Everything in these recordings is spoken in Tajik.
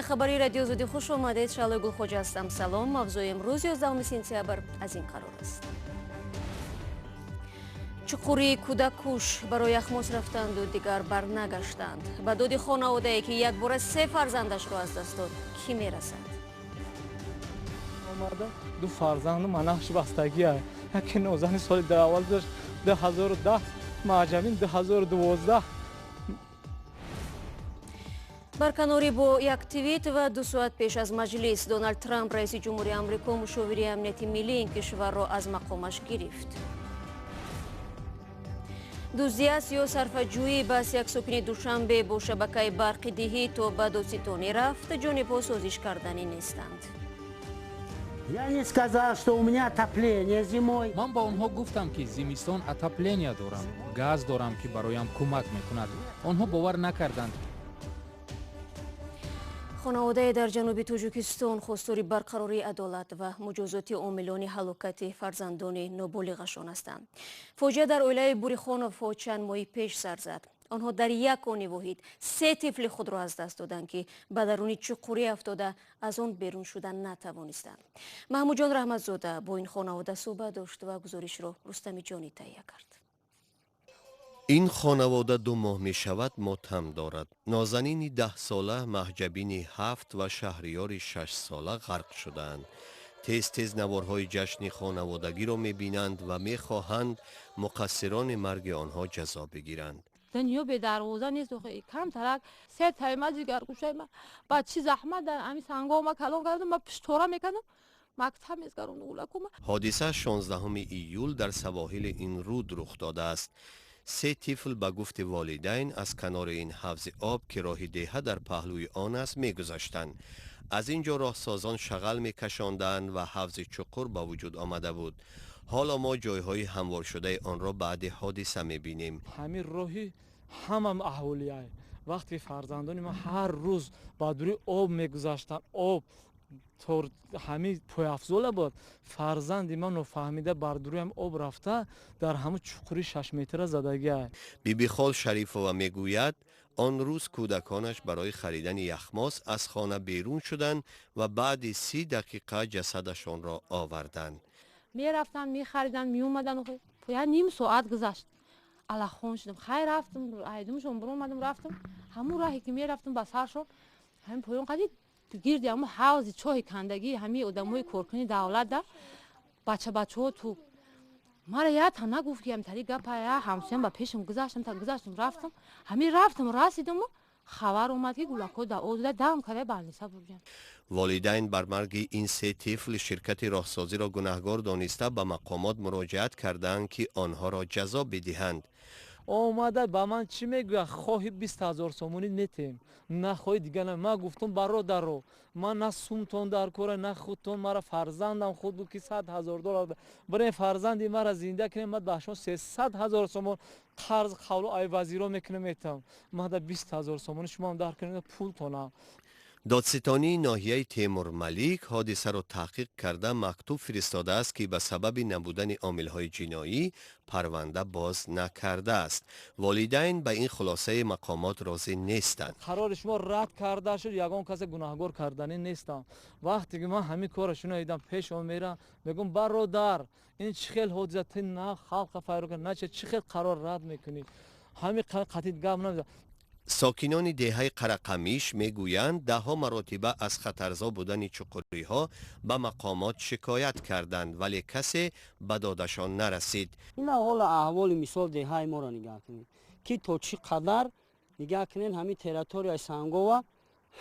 Хабарии Радиои Озодӣ хуш омадед. Шаҳлои Гулхоҷа ҳастам. Салом. Мавзӯи имрӯз, 11 сентябр, аз ин қарор аст: чуқурии кӯдаккуш, барои яхмос рафтанду дигар барнагаштанд. Ба доди хонаводае, ки якбора се фарзандашро аз даст дод, кӣ мерасад? Омада ду фарзанду манахш бастагия. Яке Нозани соли аввал дошт 2010, Маҳҷабин 2012. Барканорӣ бо як твит ва 2 соат пеш аз маҷлис Доналд Трамп, раиси ҷумҳури Амрико, мушовири амнияти миллии ин кишварро аз мақомаш гирифт. Дуздӣ аст ё сарфаҷӯӣ? Бас як сокини Душанбе бо шабакаи барқи диҳӣ то ба додситонӣ рафт. Ҷонибҳо созиш карданӣ нестанд. Я не сказал, что у меня отопление зимой. Ман ба онҳо гуфтам, ки зимистон отопления дорам, газ дорам, ки бароям кӯмак мекунад. Онҳо бовар накарданд. Хонаводае дар ҷануби Тоҷикистон хостори барқарории адолат ва муҷозоти омилони ҳалокати фарзандони ноболиғашон ҳастанд. Фоҷиа дар оилаи Бурихоновҳо чанд моҳи пеш сар зад. Онҳо дар як они воҳид се тифли худро аз даст доданд, ки ба даруни чуқурӣ афтода, аз он берун шуда натавонистанд. Маҳмудҷон Раҳматзода бо ин хонавода суҳбат дошт ва гузоришро Рустами Ҷонӣ таҳия кард. Ин хонавода 2 моҳ мешавад мотам дорад. Нозанини 10-сола, Маҳҷабини 7 ва Шаҳриёри 6-сола ғарқ шудаанд. Тез тез наворҳои ҷашни хонаводагиро мебинанд ва мехоҳанд муқассирони марги онҳо ҷазо бигиранд. Дунё бедарвоза нест. Камтарак се тайма ҷигаргӯшаи ма ба чӣ заҳмат дар ами санго ма калон кардам, ма пиштора мекардам, мактаб мезгарондум гулакума. Ҳодиса 16 июл дар савоҳили ин руд рух додааст. Се тифл, ба гуфти волидайн, аз канори ин ҳавзи об, ки роҳи деҳа дар паҳлӯи он аст, мегузаштанд. Аз ин ҷо роҳсозон шағал мекашонданд ва ҳавзи чуқур ба вуҷуд омада буд. Ҳоло мо ҷойҳои ҳамворшудаи онро баъди ҳодиса мебинем. Ҳамин роҳи ҳама аҳолиай. Вақте фарзандони ман ҳар рӯз ба дури об мегузаштанд, об то ҳамин пойафзола буд, фарзанди ман нофаҳмида бар дуриам об рафта, дар ҳамун чуқури 6 метра задагиай. Бибихол Шарифова мегӯяд, он рӯз кӯдаконаш барои харидани яхмос аз хона берун шуданд ва баъди 30 дақиқа ҷасадашонро оварданд. Мерафтанд, мехариданд, меомаданд. Як ним соат гузашт, алахон шудам. Хай, рафтам, айдумшон биромадам, рафтам. Ҳамун раҳе ки мерафтам, ба саршон ҳамин поён қади гирди ҳамун ҳавзи чоҳи кандагии ҳамаи одамои коркуни давлат да бача бачаҳо ту мара як та нагуфт, ки ҳамтари гапа. Я ҳамсоям ба пешам гузаштам, та гузаштам, рафтам. Ҳамин рафтам, расидаму хабар омад, ки гулакҳо да озуда дам карда больница бурдем. Волидайн бар марги ин се тифл ширкати роҳсозиро гунаҳгор дониста, ба мақомот муроҷиат карданд, ки онҳоро ҷазо бидиҳанд. Омада ба ман чӣ мегӯяд? Хоҳи 20 000 сомонӣ метем, нахоҳи дига на. Ман гуфтам: «Бародаро, ман на сумтон дар кора, на худтон. Мара фарзандам худ буд, ки 100 000 доллар бирем, фарзанди мара зинда кунем. Ман ба шумо 300 000 сомон қарз қавлу ай вазиро мекунем, метам. Ман да 20 000 сомонӣ шумоам дар кунем, пултонам». Додситонии ноҳияи Темурмалик ҳодисаро таҳқиқ карда, мактуб фиристодааст, ки ба сабаби набудани омилҳои ҷиноӣ парванда боз накардааст. Волидайн ба ин хулосаи мақомот розӣ нестанд. Қарори шумо рад карда шуд, ягон касе гунаҳгор карданӣ нестам. Вақте ки ман ҳамин корро шунидам, пешон мерам, мегӯм: «Бародар, ин чӣ хел ҳодиса? Ти на халқа файро кар, на чӣ хел қарор рад мекунӣ?» Ҳамин қатид гап намезанам. Сокинони деҳаи Қарақамиш мегӯянд, даҳҳо маротиба аз хатарзо будани чуқуриҳо ба мақомот шикоят карданд, вале касе ба додашон нарасид. Ина ҳола аҳволи мисол деҳаи моро нигаҳ кунед, ки то чӣ қадар, нигаҳ кунед, ҳамин территорияи Сангова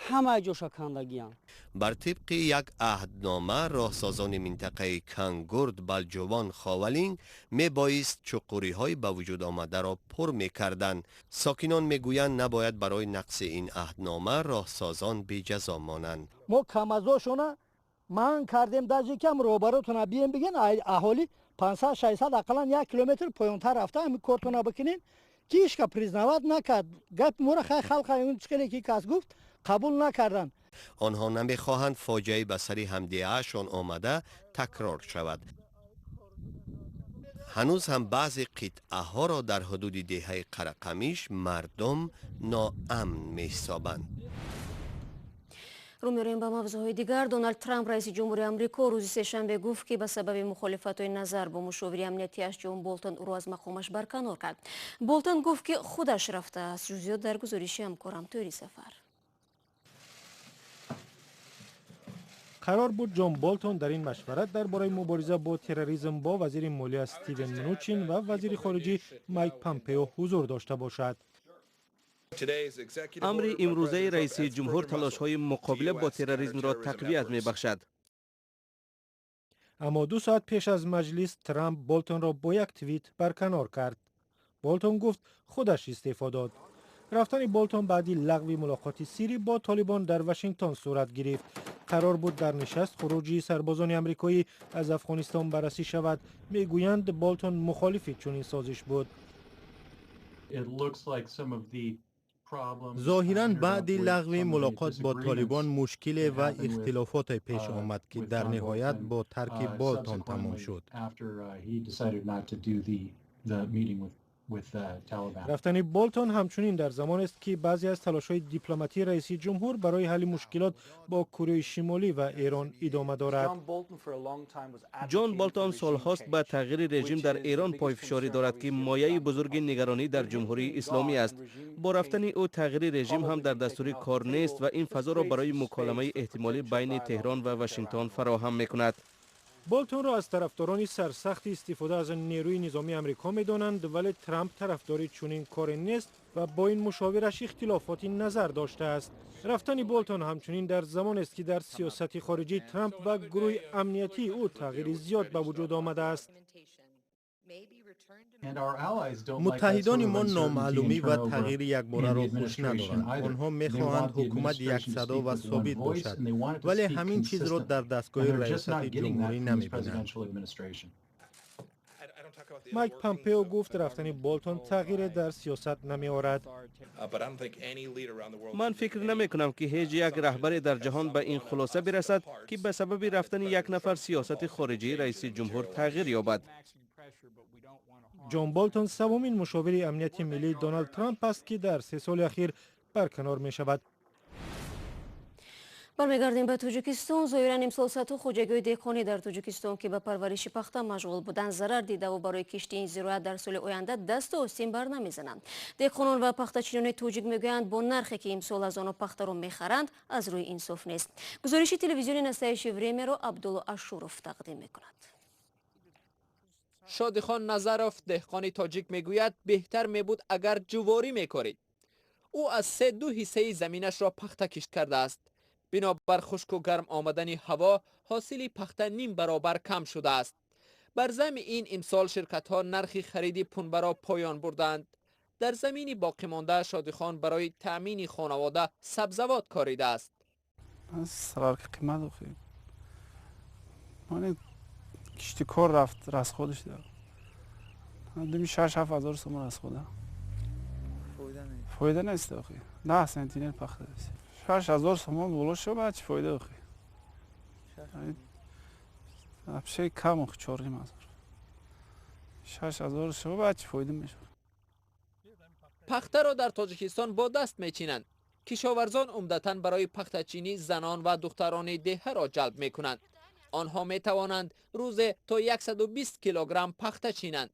ҳамаи ҷоша кандагиям. Бар тибқи як аҳднома, роҳсозони минтақаи Кангурд, Балҷувон, Ховалинг мебоист чуқуриҳои ба вуҷуд омадаро пур мекарданд. Сокинон мегӯянд, набояд барои нақси ин аҳднома роҳсозон беҷазо монанд. Мо камазошона манъ кардем, даже кам роҳбаротона бием, бигӯен, аҳолӣ 500, 600, ақаллан 1 километр поёнтар рафта, ҳамин кортона бикунен, ки ҳичка признавать накард гапи моро. Хай, халқа чӣ ки кас гуфт, қабул накарданд. Онҳо намехоҳанд фоҷиаи ба сари ҳамдеҳаашон омада такрор шавад. Ҳанӯз ҳам баъзе қитъаҳоро дар ҳудуди деҳаи Қарақамиш мардум ноамн меҳисобанд. Рӯ меорем ба мавзӯъҳои дигар. Доналд Трамп, раиси ҷумҳури Амрико, рӯзи сешанбе гуфт, ки ба сабаби мухолифатҳои назар бо мушовири амниятиаш Ҷон Болтон ӯро аз мақомаш барканор кард. Болтон гуфт, ки худаш рафтааст. Ҷузъиёт дар гузориши ҳамкорам Тоҳири Сафар. Қарор буд Ҷон Болтон дар ин машварат дар бораи мубориза бо терроризм бо вазири молия Стивен Мнучин ва вазири хориҷӣ Майк Помпео ҳузур дошта бошад. Амри имрӯзаи раиси ҷумҳур талошҳои муқобила бо терроризмро тақвият мебахшад. Аммо 2 соат пеш аз маҷлис Трамп Болтонро бо як твит барканор кард. Болтон гуфт, худаш истеъфо дод. Рафтани Болтон баъди лағви мулоқоти сирӣ бо Толибон дар Вашингтон сурат гирифт. Қарор буд дар нишаст хуруҷи сарбозони амрикоӣ аз Афғонистон баррасӣ шавад. Мегӯянд, Болтон мухолифи чунин созиш буд. Зоҳиран баъди лағви мулоқот бо Толибон мушкиле ва ихтилофоте пеш омад, ки дар ниҳоят бо тарки Болтон тамом шуд. Рафтани Болтон ҳамчунин дар замонест, ки баъзе аз талошҳои дипломатии раиси ҷумҳур барои ҳалли мушкилот бо Кореяи Шимолӣ ва Эрон идома дорад. Ҷон Болтон солҳост ба тағйири режим дар Эрон пойфишорӣ дорад, ки мояи бузурги нигаронӣ дар Ҷумҳурии Исломӣ аст. Бо рафтани ӯ тағйири режим ҳам дар дастури кор нест ва ин фазоро барои муколамаи эҳтимолӣ байни Теҳрон ва Вашингтон фароҳам мекунад. Болтонро аз тарафдорони сарсахти истифода аз нерӯи низомии Амрико медонанд, вале Трамп тарафдори чунин коре нест ва бо ин мушовираш ихтилофоти назар доштааст. Рафтани Болтон ҳамчунин дар замонест, ки дар сиёсати хориҷии Трамп ва гурӯҳи амниятии ӯ тағйири зиёд ба вуҷуд омадааст. Муттаҳидони мо номаълумӣ ва тағйири якбораро хуш надоранд. Онҳо мехоҳанд ҳукумат яксадо ва собит бошад, вале ҳамин чизро дар дастгоҳи раёсати ҷумҳурӣ намебинанд. Майк Помпео гуфт, рафтани Болтон тағйире дар сиёсат намеорад. Ман фикр намекунам, ки ҳеҷ як раҳбаре дар ҷаҳон ба ин хулоса бирасад, ки ба сабаби рафтани як нафар сиёсати хориҷии раиси ҷумҳур тағйир ёбад. Ҷон Болтон севумин мушовири амнияти миллии Доналд Трамп аст, ки дар 3 соли ахир барканор мешавад. Бармегардем ба Тоҷикистон. Зоҳиран имсол садҳо хоҷагиҳои деҳқонӣ дар Тоҷикистон, ки ба парвариши пахта машғул буданд, зарар дидаву барои кишти ин зироат дар соли оянда дасту остин бар намезананд. Деҳқонон ва пахтачинони тоҷик мегӯянд, бо нархе ки имсол аз онҳо пахтаро мехаранд, аз рӯи инсоф нест. Гузориши телевизиони «Настоящее время»-ро Абдулло Ашуров тақдим мекунад. Шодихон Назаров, деҳқони тоҷик, мегӯяд, беҳтар мебуд, агар ҷуворӣ мекорид. Ӯ аз 3-2 ҳиссаи заминашро пахта кишт кардааст. Бинобар хушку гарм омадани ҳаво ҳосили пахта ним баробар кам шудааст. Бар зами ин имсол ширкатҳо нархи хариди пунбаро поён бурданд. Дар замини боқимонда Шодихон барои таъмини хонавода сабзавот коридааст. Кишти кор рафт, расходиш да. Думи 6-7 ҳазор сомон расхода. Фоида нест охи. 10 сентинер пахта аст. 6 ҳазор сомон боло шуд, баъд чӣ фоида охи? Вообще кам охи 4,5 ҳазор. 6 ҳазор шуд, баъд чӣ фоида мешавад? Пахтаро дар Тоҷикистон бо даст мечинанд. Кишоварзон умдатан барои пахтачинӣ занон ва духтарони деҳаро ҷалб мекунанд. Онҳо метавонанд рӯзе то 120 килограмм пахта чинанд.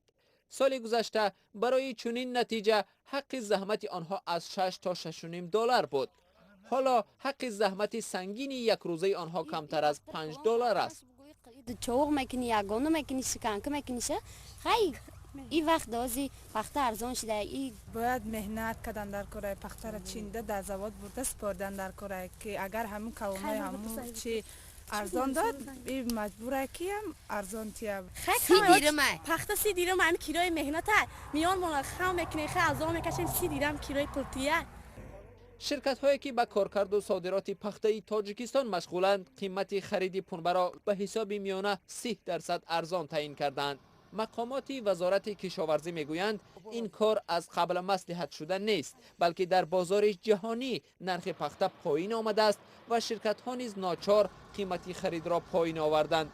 Соли гузашта барои чунин натиҷа ҳаққи заҳмати онҳо аз 6 то 6,5 доллар буд. Ҳоло ҳаққи заҳмати сангини якрӯзаи онҳо камтар аз 5 доллар аст. Чоғ мекунӣ, ягона мекунӣ, шиканка мекунӣ, хай и вақт дози пахта арзон шуда. Бояд меҳнат кардан дар кораи, пахтара чинда дар завод бурда спордан дар кораи, ки агар ҳамун калонаи ҳамун чи арзон дод, и маҷбура киям арзон тия. Си дирама. Пахта си дирама, ами кирои меҳната. Миён мона хам мекунем, хай арзон мекашем, си дирам кирои пултия. Ширкатҳое ки ба коркарду содироти пахтаи Тоҷикистон машғуланд, қимати хариди пунбаро ба ҳисоби миёна 30% арзон таъин карданд. Мақомоти вазорати кишоварзӣ мегӯянд, ин кор аз қабл маслиҳат шуда нест, балки дар бозори ҷаҳонӣ нархи пахта поин омадааст ва ширкатҳо низ ночор қимати харидро поин оварданд.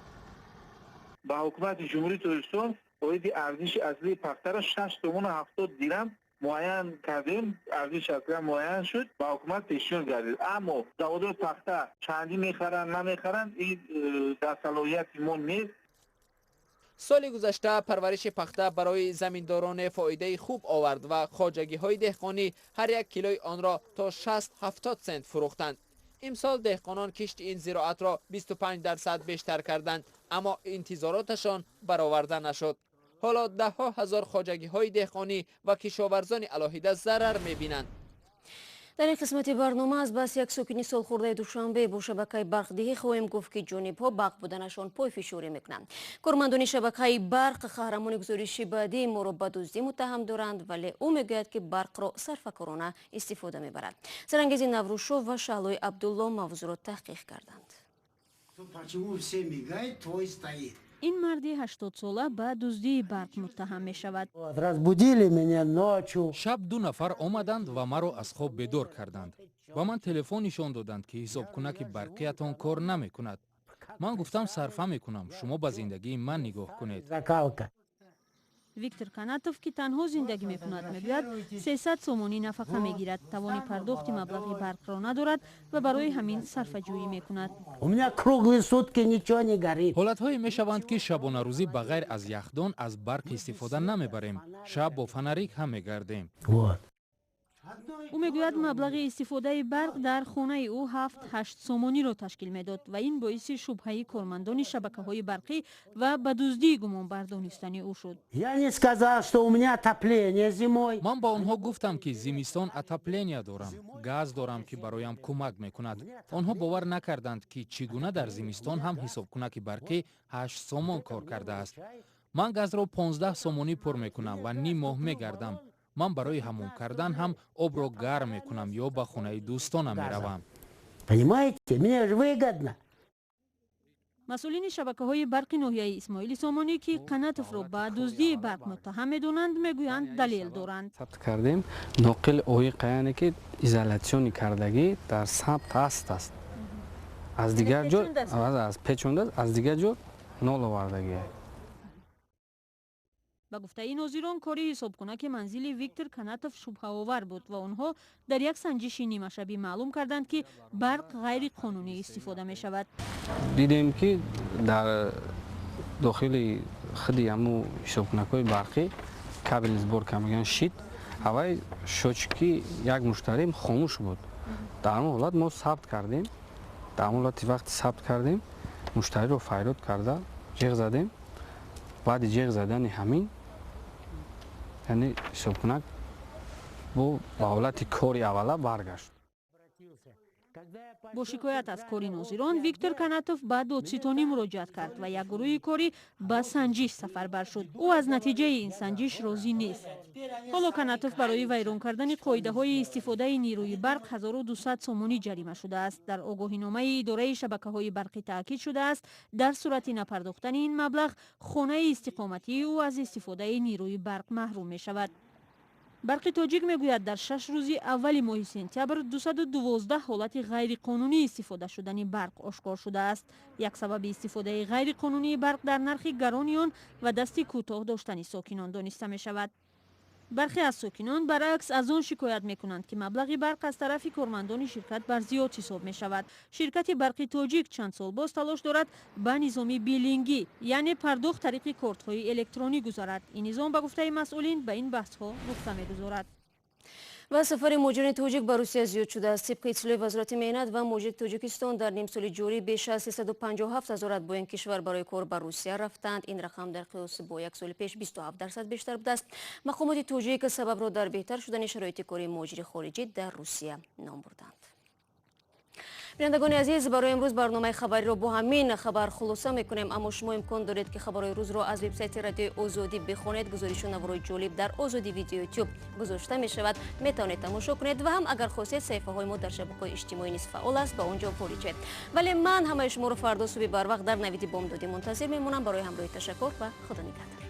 Ба ҳукумати Ҷумҳурии Тоҷикистон оиди арзиши аслии пахтаро 6 сомону 70 дирам Муайян кардем, арзиши 60 грамм муайян шуд, ба ҳукумат пешниҳод гардид. Аммо заводҳои пахта чандӣ мехаранд, намехаранд, ин дар салоҳияти мо нест. Соли гузашта парвариши пахта барои заминдорон фоидаи хуб овард ва хоҷагиҳои деҳқонӣ ҳар як килои онро то 60-70 сент фурӯхтанд. Имсол деҳқонон кишти ин зироатро 25% бештар карданд, аммо интизороташон бароварда нашуд. Ҳоло даҳҳо ҳазор хоҷагиҳои деҳқонӣ ва кишоварзони алоҳида зарар мебинанд. Дар ин қисмати барнома аз баҳси як сокини солхӯрдаи Душанбе бо шабакаи барқдиҳӣ хоҳем гуфт, ки ҷонибҳо барқ буданашон пойфишорӣ мекунанд. Кормандони шабакаи барқ қаҳрамони гузориши баъдии моро ба дуздӣ муттаҳам доранд, вале ӯ мегӯяд, ки барқро сарфакорона истифода мебарад. Сарангези Наврӯзшов ва Шаҳлои Абдулло мавзӯъро таҳқиқ карданд. Почему все мигает, твой стоит? Ин марди 80-сола ба дуздии барқ муттаҳам мешавад. Разбудили меня ночью. Шаб ду нафар омаданд ва маро аз хоб бедор карданд. Ба ман телефон нишон доданд, ки ҳисобкунаки барқиятон кор намекунад. Ман гуфтам, сарфа мекунам, шумо ба зиндагии ман нигоҳ кунед. Закалка. Виктор Канатов, ки танҳо зиндагӣ мекунад, мегӯяд, 300 сомонӣ нафақа мегирад, тавони пардохти маблағи барқро надорад ва барои ҳамин сарфаҷӯӣ мекунад. У меня круглые сутки ничего не горит. Ҳолатҳое мешаванд, ки шабонарӯзӣ ба ғайр аз яхдон аз барқ истифода намебарем. Шаб бо фонарик ҳам мегардем. Вот. Ӯ мегӯяд, маблағи истифодаи барқ дар хонаи ӯ 7-8 сомониро ташкил медод ва ин боиси шубҳаи кормандони шабакаҳои барқӣ ва ба дуздии гумонбар донистани ӯ шуд. Я не сказал, что у меня отопление зимой. Ман ба онҳо гуфтам, ки зимистон отопления дорам, газ дорам, ки бароям кӯмак мекунад. Онҳо бовар накарданд, ки чӣ гуна дар зимистон ҳам ҳисобкунаки барқӣ 8 сомон кор кардааст. Ман газро 15 сомонӣ пур мекунам ва ним моҳ мегардам. Ман барои ҳамом кардан ҳам обро гарм мекунам ё ба хонаи дӯстонам меравам. Понимаете, мне же выгодно. Масъулини шабакаҳои барқи ноҳияи Исмоили Сомонӣ, ки Канатовро ба дуздии барқ муттаҳам медонанд, мегӯянд, далел доранд. Сабт кардем, ноқил оиқа, яъне ки изолятсионӣ кардагӣ дар сабт ҳаст аст. Аз дигар ҷо аз печондааст, аз дигар ҷо нол овардагӣ. Ба гуфтаи нозирон, кори ҳисобкунаки манзили Виктор Канатов шубҳаовар буд ва онҳо дар як санҷиши нимашабӣ маълум карданд, ки барқ ғайриқонунӣ истифода мешавад. Дидем, ки дар дохили худи ҳаму ҳисобкунакҳои барқӣ кабели сборка мегӯянд, щит ҳавай счётчики як муштарим хомӯш буд. Дар ҳамон ҳолат мо сабт кардем. Дар ҳамон ҳолати вақти сабт кардем, муштариро фарёд карда ҷеғ задем. Баъди ҷеғ задани ҳамин, яъне ҳисобкунак бо ба ҳолати кори аввала баргашт. Бо шикоят аз кори нозирон Виктор Канатов ба додситонӣ муроҷиат кард ва як гурӯҳи корӣ ба санҷиш сафарбар шуд. Ӯ аз натиҷаи ин санҷиш розӣ нест. Ҳоло Канатов барои вайрон кардани қоидаҳои истифодаи нерӯи барқ 1200 сомонӣ ҷарима шудааст. Дар огоҳиномаи идораи шабакаҳои барқӣ таъкид шудааст, дар сурати напардохтани ин маблағ хонаи истиқоматии ӯ аз истифодаи нерӯи барқ маҳрум мешавад. Барқи Тоҷик мегӯяд, дар 6 рӯзи аввали моҳи сентябр 212 ҳолати ғайриқонунӣ истифода шудани барқ ошкор шудааст. Як сабаби истифодаи ғайриқонунии барқ дар нархи гарони он ва дасти кӯтоҳ доштани сокинон дониста мешавад. Бархе аз сокинон баръакс аз он шикоят мекунанд, ки маблағи барқ аз тарафи кормандони ширкат бар зиёд ҳисоб мешавад. Ширкати Барқи Тоҷик чанд сол боз талош дорад ба низоми биллингӣ, яъне пардохт тариқи кортҳои электронӣ гузарад. Ин низом, ба гуфтаи масъулин, ба ин баҳсҳо нуқта мегузорад. Ва сафари муҳоҷирони тоҷик ба Русия зиёд шудааст. Тибқи иттилои Вазорати меҳнат ва муҳоҷирати Тоҷикистон, дар нимсоли ҷорӣ беш аз 357 ҳазор атбои ин кишвар барои кор ба Русия рафтанд. Ин рақам дар қиёс бо як соли пеш 27% бештар будааст. Мақомоти тоҷик сабабро дар беҳтар шудани шароити кори муҳоҷири хориҷӣ дар Русия ном бурданд. Бинандагони азиз, барои имрӯз барномаи хабариро бо ҳамин хабар хулоса мекунем, аммо шумо имкон доред, ки хабарҳои рӯзро аз вебсайти Радиои Озодӣ бихонед. Гузоришу наворҳои ҷолиб дар Озодӣ Видео Ютуб гузошта мешавад, метавонед тамошо кунед ва ҳам агар хостед, саҳифаҳои мо дар шабакаҳои иҷтимоӣ низ фаъол аст, ба он ҷо ворид шавед. Вале ман ҳамаи шуморо фардо субҳи барвақт дар Навиди бомдодӣ мунтазир мемонам. Барои ҳамроҳӣ ташаккур ва Худо нигаҳдор.